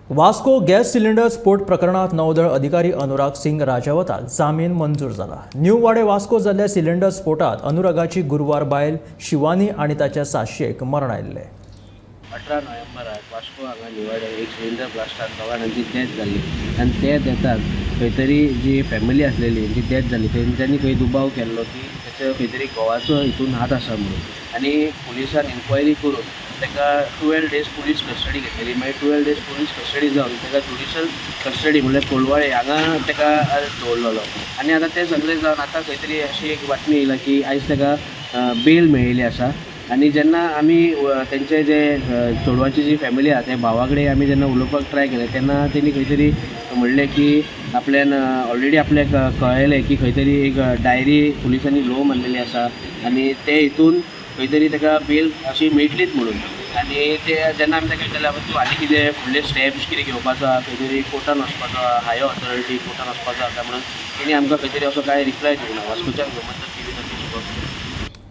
Vasco gas cylinder स्फोट प्रकरणात नौदळ अधिकारी अनुराग सिंग राजावताक जामीन मंजूर जाला. न्यू वाडे वास्को जाल्ल्या सिलिंडर स्फोटात अनुरागाची गुरवार बायल शिवानी आनी ताच्या सासयेक मरण आयिल्लें. 18 नोव्हेंबराक वास्को हांगा निवाडे एक सिलिंडर ब्लास्टान दोगा जाणांची डेथ जाली आनी ते डेथाक खंय तरी जी फॅमिली आसलेली जी डेथ जाली, तेंच्यांनी खंय दुबाव केल्लो की तेचो खंय तरी घोवाचो हितून हात आसा म्हणून. आनी पुलिसान इन्क्वायरी करून ताका 12 डेज पुलीस कस्टडी घेतलेली. मागीर 12 डेज पुलीस कस्टडी जावन ताका ज्युडिशल कस्टडी म्हणल्यार कोलवाळे हांगा ताका दवरलेलो. आनी आतां तें सगळें जावन आतां खंय तरी अशी एक बातमी येयला की आयज ताका बेल मेळिल्ली आसा. आनी जेन्ना आमी तेंचे जे चेडवाची जी फॅमिली आहा, त्या भावा कडेन आमी जेन्ना उलोवपाक ट्राय केलें, तेन्ना तेणी खंय तरी म्हणलें की आपल्यान ऑलरेडी आपल्याक कळयलें की खंय तरी एक डायरी पुलिसांनी लो मारलेली आसा आनी ते हितून खंय तरी ताका बेल अशी मेळटलीच म्हणून. आनी ते जेन्ना आमी ताका विचारलें, तूं आनी कितें फुडले स्टेप्स कितें घेवपाचो आहा, खंय तरी कोर्टान वचपाचो आहा, हायर ऑथॉरिटी कोर्टान वचपाचो आसा म्हणून, तेणी आमकां खंय तरी असो कांय रिप्लाय दिवना. वास्कोच्यान गोमंतक टीव्ही सतीश.